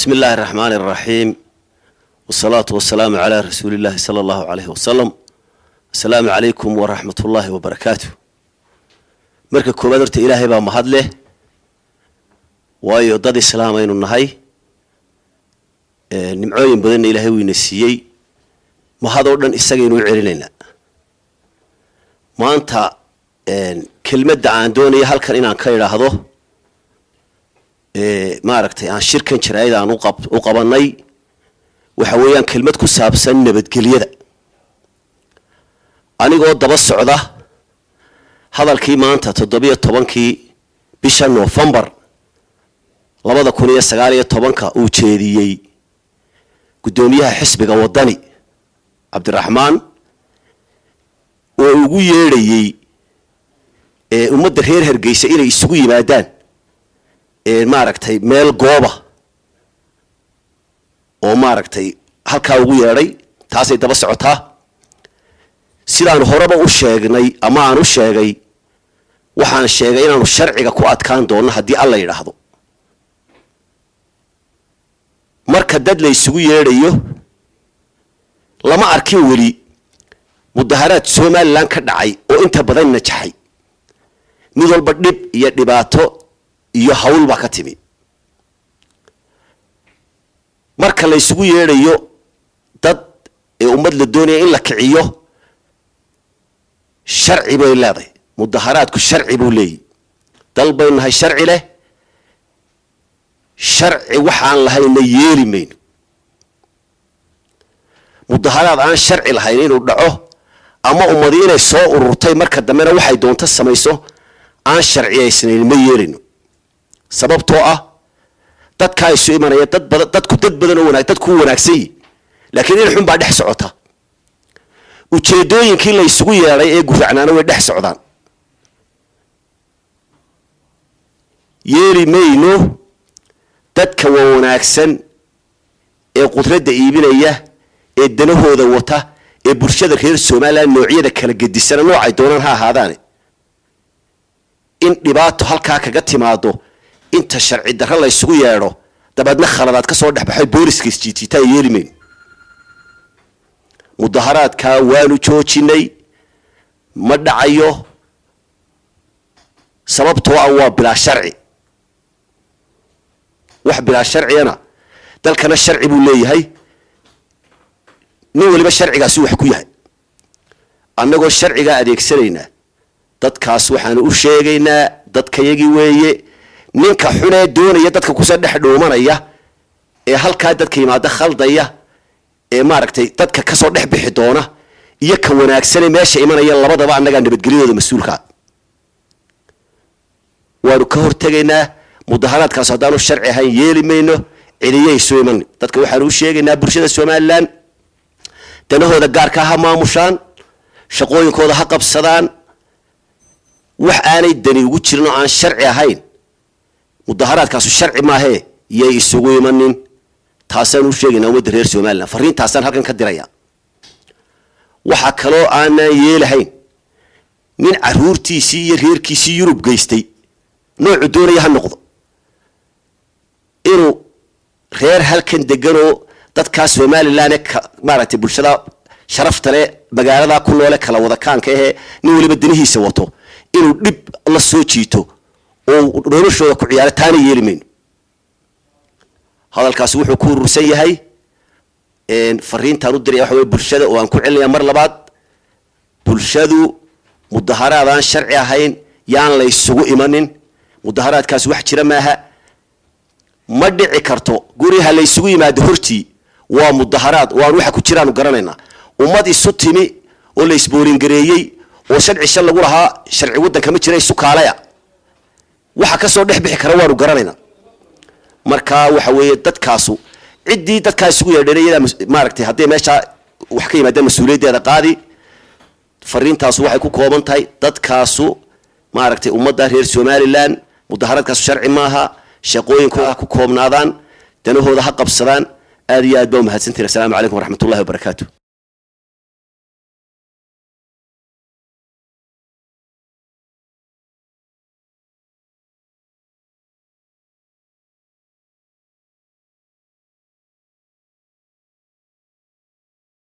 Bismi illaahi araxmaani araxiim, wasalaatu wasalaamu calaa rasuuli illaahi sala allahu caleyhi wasalam. Assalaamu calaykum waraxmat ullaahi wabarakaatu. Marka koowaad, horta Ilaahay baa mahad leh, waayo dad islaam aynu nahay, nimcooyin badanna Ilaahay wuyna siiyey. Mahadoo dhan isagaynu u celinaynaa. Maanta kelmadda aan doonaya halkan inaan ka idhaahdo, maaragtay, aan shirkan jaraa'id aan u qabanay, waxa weeyaan kelmad ku saabsan nabadgelyada, anigoo daba socda hadalkii maanta 17-kii bisha Noofembar 2019-ka uu jeediyey guddoomiyaha xisbiga Waddani Cabdiraxmaan, oo ugu yeedhayey ummadda reer Hargeysa inay isugu yimaadaan, maaragtay, meel gooba oo, maaragtay, halkaa ugu yeedhay. Taasay daba socotaa. Sidaan horeba u sheegnay ama aan u sheegay, waxaan sheegay inaanu sharciga ku adkaan doonno haddii Alla yidhaahdo. Marka dad la isugu yeedhayo, lama arkin weli mudaharaad Somalilan ka dhacay oo inta badan najaxay. Mid walba dhib iyo dhibaato iyo hawl baa ka timi. Marka la isugu yeedhayo dad ee ummad la doonaya in la kiciyo, sharci bay leedahay. Mudaharaadku sharci buu leeyahy. Dal bay nahay sharci leh. Sharci waxaan lahayna yeeli mayno. Mudaharaad aan sharci lahayn inuu dhaco ama ummadi inay soo ururtay, marka dambena waxay doonto samayso, aan sharciyaysnayn, ma yeelino. Sababtoo ah dadkaa isu imanaya, dad badan, dadku dad badan oo wanaag, dadku wanaagsan yihi, laakiin in xun baa dhex socota. Ujeedooyinkii la isugu yeedhay ee guracnaana way dhex socdaan. Yeeli mayno dadka waa wanaagsan ee qudradda iibinaya, ee danahooda wata, ee bulshada reer Somalilan noocyada kala gedisana, noocay doonaan ha ahaadaane, in dhibaato halkaa kaga timaado inta sharci darro la isugu yeedho, dabeedna khaladaad ka soo dhex baxay, booliska isjiijiitaa. Yeeli mayno. Mudaharaadkaa waanu joojinay, ma dhacayo, sababtoo ah waa bilaa sharci. Wax bilaa sharciyana, dalkana sharci buu leeyahay, nin waliba sharcigaasi wax ku yahay. Annagoo sharcigaa adeegsanaynaa, dadkaas waxaanu u sheegaynaa dadkayagii weeye. Ninka xunee doonaya dadka kusoo dhex dhuumanaya ee halkaa dadka yimaada khaldaya, ee, maaragtay, dadka kasoo dhex bixi doona, iyo ka wanaagsane meesha imanaya, labadaba annagaa nabadgelyadooda mas-uulkaa. Waanu ka hortegaynaa mudaharaadkaas. Haddaanu sharci ahayn, yeeli mayno. Cidiyay isu iman. Dadka waxaanu u sheegaynaa, bulshada Somalilan danahooda gaarkaa ha maamushaan, shaqooyinkooda ha qabsadaan. Wax aanay dani ugu jirin oo aan sharci ahayn, mudaharaadkaasu sharci maahee, yay isugu imanin. Taasaan u sheegaynaa ummadda reer Somalilan, fariintaasaan halkan ka diraya. Waxaa kaloo aanaan yeelahayn nin caruurtiisii iyo reerkiisii Yurub geystay, noocu doonaya ha noqdo, inuu reer halkan deganoo dadkaa Somalilan ee, maaragtay, bulshada sharafta le, magaalada ku noole, kala wadakaanka ahee, nin waliba danihiisa wato, inuu dhib la soo jiito oo noloshooda ku ciyaaro, taana yeeli mayno. Hadalkaasi wuxuu ku urursan yahay, fariintaan u diraya waxa wey bulshada oo aan ku celinaya mar labaad: bulshadu mudaharaad aan sharci ahayn yaan la isugu imanin. Mudaharaadkaasi wax jira maaha, ma dhici karto. Guriha la isugu yimaado hortii waa mudaharaad, waan waxa ku jiraanu garanaynaa. Ummad isu timi oo la isboolingareeyey oo sharci shan lagu lahaa, sharci waddanka ma jira, isu kaalaya, waxa kasoo dhex bixi kara waanu garanaynaa. Marka waxa weeye, dadkaasu ciddii dadkaa isugu yeedheen iyadaa, maaragtay, hadday meeshaa wax ka yimaadeen, mas-uuliyaddeeda qaadi. Fariintaasu waxay ku kooban tahay dadkaasu, maaragtay, ummadda reer Somalilan, mudaharaadkaasu sharci maaha, shaqooyinkooda ha ku koobnaadaan, danahooda ha qabsadaan. Aad iyo aad baa umahadsantihin. Assalaamu calaykum waraxmat ullahi wabarakaatu.